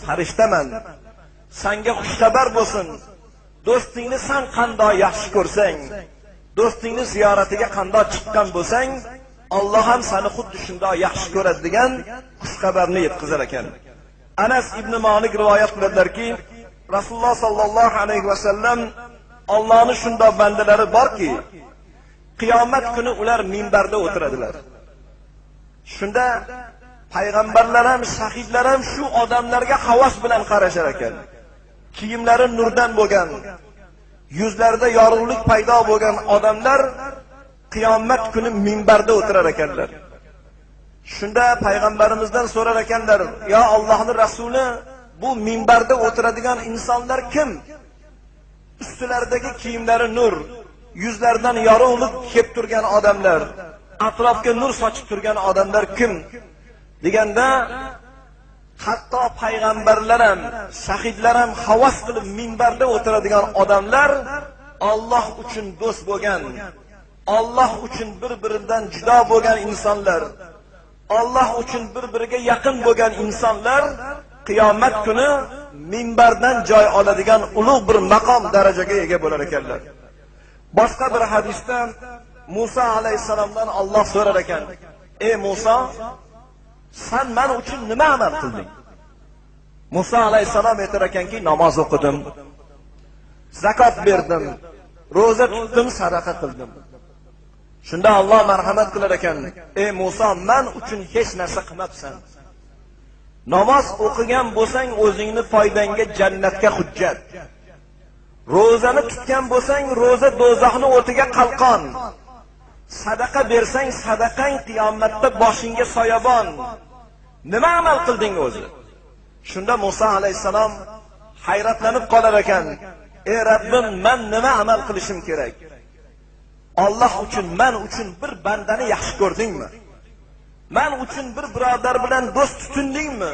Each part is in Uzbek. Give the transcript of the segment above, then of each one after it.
Farishtaman. Sanga xushxabar bo'lsin. Do'stingni san qandoq yaxshi ko'rsang, do'stingni ziyoratiga qandoq chiqqan bo'lsang, Alloh ham seni xuddi shundoq yaxshi ko'radi degan xushxabarni yetkazar ekan. Anas ibn Malik rivoyat qiladilarki, Rasululloh sallallohu alayhi va sallam Allohning shundoq bandalari borki, qiyomat kuni ular minbarda o'tiradilar. Shunda payg'ambarlar ham, shahidlar ham shu odamlarga havas bilan qarashar ekan. Kiyimlari nurdan bo'lgan, yuzlarida yorug'lik paydo bo'lgan odamlar qiyomat kuni minbarda o'tirar ekanlar. Shunda payg'ambarimizdan so'rar ekanlar: "Yo Allohning rasuli, bu minbarda o'tiradigan insonlar kim? Ustilaridagi kiyimlari nur, yuzlaridan yorug'lik kelib turgan odamlar, atrofga nur sochib turgan odamlar kim?" deganda, hatto payg'ambarlar ham, shahidlar ham havas qilib minbarda o'tiradigan odamlar Alloh uchun do'st bo'lgan, Alloh uchun bir-biridan judo bo'lgan insonlar, Alloh uchun bir-biriga yaqin bo'lgan insonlar qiyomat kuni minbardan joy oladigan ulug' bir maqom darajaga ega bo'lar ekanlar. Boshqa bir hadisda Musa alayhissalomdan Alloh so'rar ekan: "Ey Musa, sen men uchun nima amal qilding?" Musa alayhissalom aytar ekanki, namoz o'qidim, zakot berdim, ro'za tutdim, sadaqa qildim. Shunda Alloh marhamat qilar ekan: "Ey Musa, men uchun hech narsa qilmabsan. Namoz o'qigan bo'lsang, o'zingni foydangga jannatga hujjat. Ro'zani tutgan bo'lsang, ro'za do'zaxni o'tiga qalqon. Sadaqa bersang, sadaqang qiyomatda boshingga soyabon. Nima amal qilding o'zi?" Shunda Musa alayhissalom hayratlanib qolar ekan: "Ey Rabbim, men nima amal qilishim kerak? Alloh uchun, men uchun bir bandani yaxshi ko'rdingmi? Men uchun bir birodar bilan do'st tutindingmi?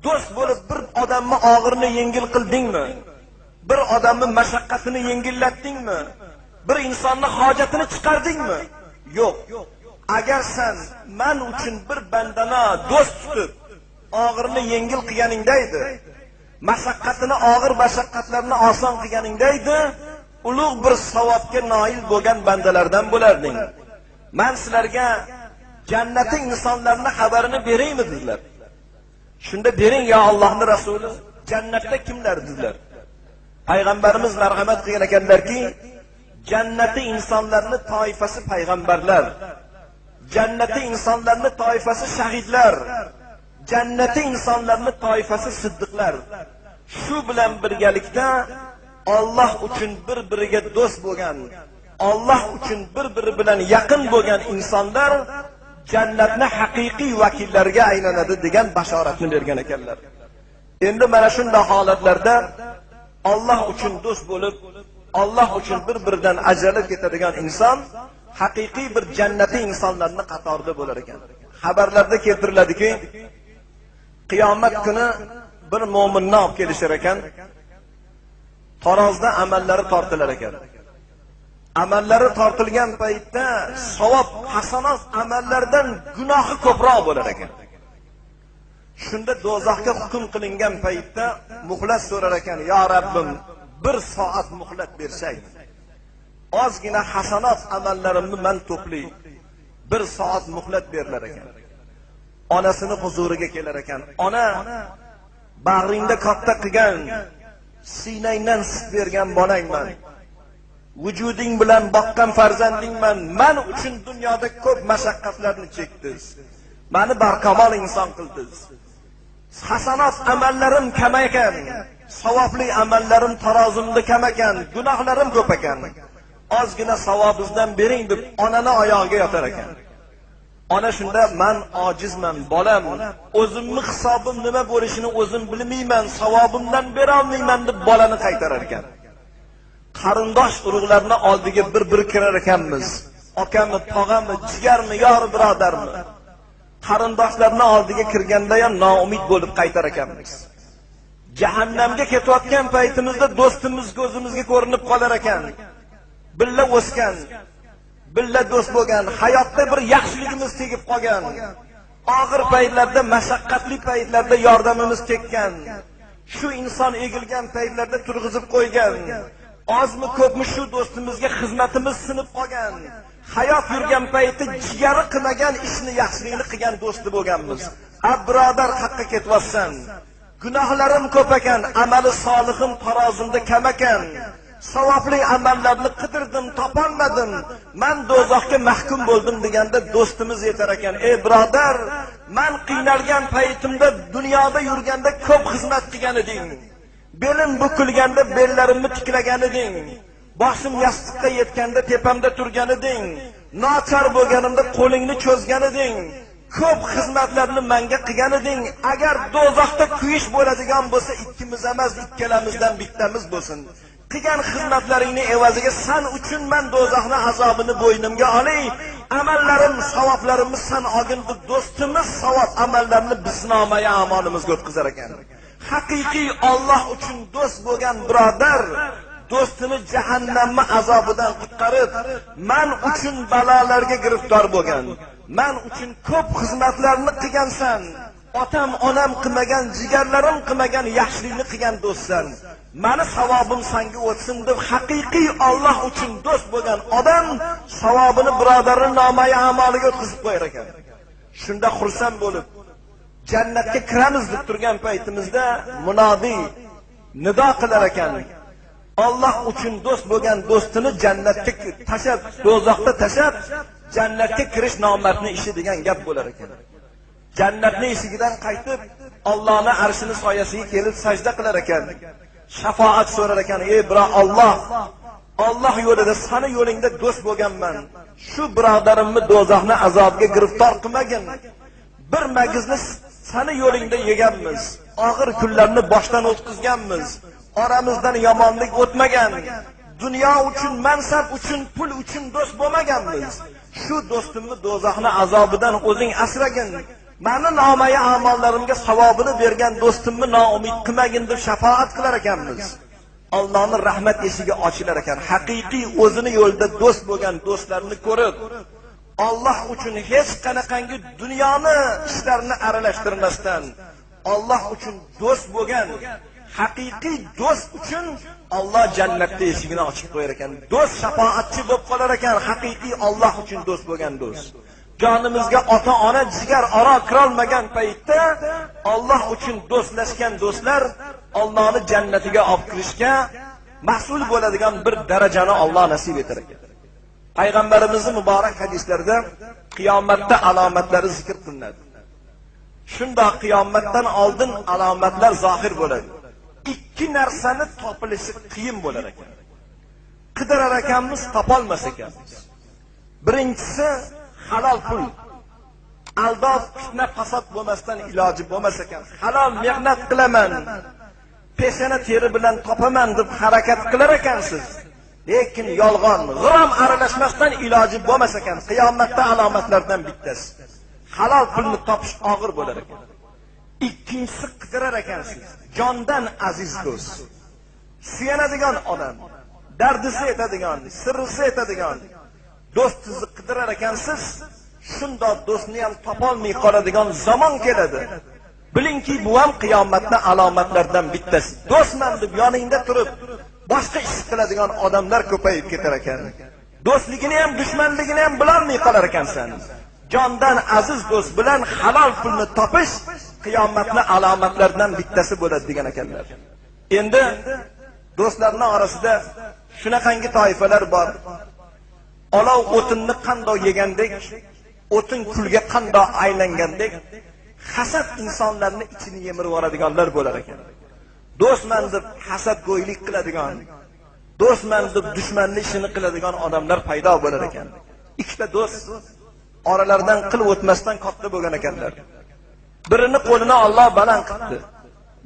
Do'st bo'lib bir odamni og'irini yengil qildingmi? Bir odamni mashaqqatini yengillatdingmi? Bir insonni hojatini chiqardingmi? Yo'q. Agar sen men uchun bir bandani do'st tutib, og'irini yengil qilganingda edi, mashaqqatini, og'ir mashaqqatlarni oson qilganingda edi, ulug' bir savobga noil bo'lgan bandalardan bo'larding. Men sizlarga jannati insonlarni xabarini beraymi?" dedilar. Shunda bering, yo Allohning rasuli, jannatda kimlar dedilar. Payg'ambarimiz marhamat qilgan ekanlarki, jannati insonlarni toifasi payg'ambarlar, jannati insonlarni toifasi shahidlar, jannati insonlarni toifasi siddiqlar. Shu bilan birgalikda Alloh uchun bir-biriga do'st bo'lgan, Alloh uchun bir-biri bilan yaqin bo'lgan insonlar jannatni haqiqiy vakillariga aylanadi degan bashoratni bergan ekanlar. Endi mana shunday holatlarda Alloh uchun do'st bo'lib, Alloh uchun bir-biridan ajralib ketadigan inson haqiqiy bir jannati insonlarning qatorida bo'lar ekan. Xabarlarda keltiriladiki, qiyomat kuni bir mo'minni olib kelishar ekan, tarozida amallari tortilar ekan. Amallari tortilgan paytda savob, hasanot amallardan gunohi ko'proq bo'lar ekan. Shunda do'zaxga hukm qilingan paytda muhlat so'rar ekan: "Ya Rabbim, bir soat muhlat bersang, ozgina hasanot amallarimni man to'play, bir soat muhlat berilar ekan." Onasini huzuriga kelar ekan. "Ona, bag'ringda katta qilgan, siynangdan sut bergan bolangman. Vujuding bilan boqqan farzandingman. Man uchun dunyoda ko'p mashaqqatlarni chekdingiz. Mani barkamol inson qildingiz. Hasanot amallarim kam ekan, savobli amallarim tarozimda kam ekan, gunohlarim ko'p ekan. Ozgina savobingizdan bering" deb onani oyog'iga yotar ekan. Ona shunda: "Man ojizman, bolam, o'zimni hisobim nima bo'lishini o'zim bilmayman, savobimdan bera olmayman" deb bolani qaytarar ekan. Qarindosh urug'larni oldiga bir-bir kirar ekanmiz. Akami, tog'ami, jigarmi, yor birodarmi? Qarindoshlarni oldiga kirganda ham noumid bo'lib qaytar ekanmiz. Jahannamga ketayotgan paytimizda do'stimiz ko'zimizga ko'rinib qolar ekan. Billa o'sgan, billa do'st bo'lgan, hayotda bir yaxshiligimiz tegib qolgan. Og'ir paytlarda, mashaqqatli paytlarda yordamimiz tekkan. Shu inson egilgan paytlarda turg'izib qo'ygan. Ozmi ko'pmi shu do'stimizga xizmatimiz sinib qolgan. Hayot yurgan payti jigari qilmagan ishni, yaxshilikni qilgan do'sti bo'lganmiz. A birodar, haqqa ketyapsan. Gunohlarim ko'p ekan, amali solihim tarozimda kam ekan. Savobli amallarni qidirdim, topolmadim. Men do'zaxga mahkum bo'ldim deganda do'stimiz yetar ekan. Ey birodar, men qiynalgan paytimda dunyoda yurganda ko'p xizmat qilgan eding. Belim bukilganda bellarimni tiklagan eding. Boshim yostiqqa yetganda tepamda turgan eding. Nochor bo'lganimda qo'lingni cho'zgan eding. Ko'p xizmatlarni menga qilgan eding. Agar do'zaxda kuyish bo'ladigan bo'lsa, ikkimiz emas, ikkalamizdan bittamiz bo'lsin. Qilgan xizmatlaringni evaziga san uchun men do'zaxni azobini bo'ynimga olay. Amallarim, savoblarimni san olgin deb do'stimiz savob amallarni biznomaya amolimizga o'tkazar ekan. Haqiqiy Alloh uchun do'st bo'lgan birodar do'stini jahannamni azobidan qutqarib, men uchun balolarga giriftor bo'lgan, men uchun ko'p xizmatlarni qilgansan, otam onam qilmagan, jigarlarim qilmagan yaxshilikni qilgan do'stsan. Mani savobim senga o'tsin deb haqiqiy Alloh uchun do'st bo'lgan odam savobini birodarini nomai amaliga o'tkazib qo'yar ekan. Shunda xursand bo'lib jannatga kiramiz deb turgan paytimizda munodiy nido qilar ekan. Alloh uchun do'st bo'lgan do'stini jannatga tashab, do'zaxda tashab, jannatga kirish nomardni ishi degan gap bo'lar ekan. Jannatni eshigidan qaytib, Allohning arshini soyasiga kelib sajda qilar ekan. Shafoat so'rar ekan: "Ey biroq Alloh, Alloh yo'lida, sani yo'lingda do'st bo'lganman. Shu birodarimni do'zaxni azobiga giriftor qilmagin. Bir magizni sani yo'lingda yeganmiz. Og'ir kunlarni boshdan o'tkazganmiz. Oramizdan yomonlik o'tmagan. Dunyo uchun, mansab uchun, pul uchun do'st bo'lmaganmiz. Shu do'stimni do'zaxni azobidan o'zing asragin. Mani nomai a'mollarimga savobini bergan do'stimni noumid qilmagin" deb shafoat qilar ekanmiz. Allohning rahmat eshigi ochilar ekan. Haqiqiy o'zini yo'lida do'st bo'lgan do'stlarni ko'rib, Alloh uchun hech qanaqangi dunyoni ishlarini aralashtirmasdan Alloh uchun do'st bo'lgan haqiqiy do'st uchun Alloh jannatda eshigini ochib qo'yar ekan. Do'st shafoatchi bo'lib qolar ekan, haqiqiy Alloh uchun do'st bo'lgan do'st. Jonimizga ota-ona jigar aro kirolmagan paytda Alloh uchun do'stlashgan do'stlar Allohning jannatiga olib kirishga mas'ul bo'ladigan bir darajani Alloh nasib etar ekan. Payg'ambarimizning muborak hadislarida qiyomatda alomatlari zikr qilinadi. Shundoq qiyomatdan oldin alomatlar zohir bo'ladi. Ikki narsani topilishi qiyin bo'lar ekan. Qidirar ekanmiz, topolmas ekanmiz. Birinchisi halol pul. Aldov, fitna, fasod bo'lmasdan iloji bo'lmas ekan. Halol mehnat qilaman, peshana teri bilan topaman deb harakat qilar ekansiz. Lekin yolg'on, g'ram aralashmasdan iloji bo'lmas ekan. Qiyomatda alomatlardan bittasi. Halol pulni topish og'ir bo'lar ekan. Ikkinchisi qidirar ekansiz. Jondan aziz do'st. Suyanadigan odam, dardisi aytadigan, sirrisi aytadigan do'stingizni qidirar ekansiz, shundoq do'stni ham topolmay qoladigan zamon keladi. Bilingki, bu ham qiyomatni alomatlaridan bittasi. Do'stman deb yoningda turib, boshqa ish qiladigan odamlar ko'payib ketar ekan. Do'stligini ham, dushmanligini ham bilolmay qolar ekansan. Jondan aziz do'st bilan halol pulni topish qiyomatni alomatlaridan bittasi bo'ladi degan ekanlar. Endi do'stlarning orasida shunaqangi toifalar bor. Olov o'tinni qandoq yegandek, o'tin kulga qandoq aylangandek, hasad insonlarni ichini yemirib yuboradiganlar bo'lar ekan. Do'stman deb hasadgo'ylik qiladigan, do'stman deb dushmanni ishini qiladigan odamlar paydo bo'lar ekan. Ikkita do'st oralaridan qil o'tmasdan katta bo'lgan ekanlar. Birini qo'lini Alloh baland qildi.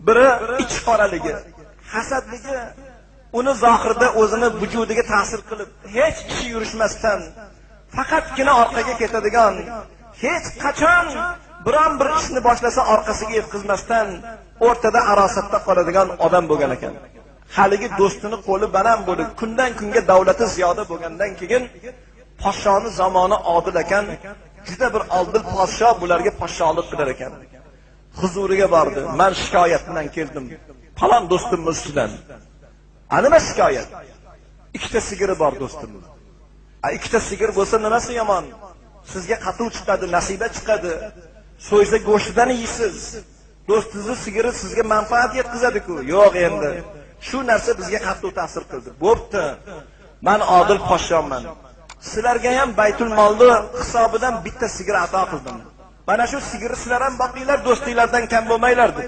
Biri ich qoraligi, hasadligi uni zohirda o'zini vujudiga ta'sir qilib, hech ishi yurishmasdan faqatgina orqaga ketadigan, hech qachon biron bir ishni boshlasa orqasiga yetkazmasdan o'rtada arosatda qoladigan odam bo'lgan ekan. Haligi do'stini qo'li baland bo'lib, kundan kunga davlati ziyoda bo'lgandan keyin podshoni zamoni odil ekan, Juda bir odil podsho bularga podsholik qilar ekan. Huzuriga bordi. Men shikoyat bilan keldim. Falon do'stimni ustidan. A nima shikoyat? Ikkita sigiri bor do'stimni. A ikkita sigir bo'lsa nimasi yomon? Sizga qatuv chiqadi, nasiba chiqadi. So'ysa go'shtidan yeysiz. Do'stingizni sigiri sizga manfaat yetkazadi-ku. Yo'q endi. Shu narsa bizga qattiq ta'sir qildi. Bo'pti. Men odil podshoman. Sizlarga ham baytul molni hisobidan bitta sigir ato qildim. Mana shu sigirni sizlar ham boqinglar, do'stinglardan kam bo'lmanglar deb.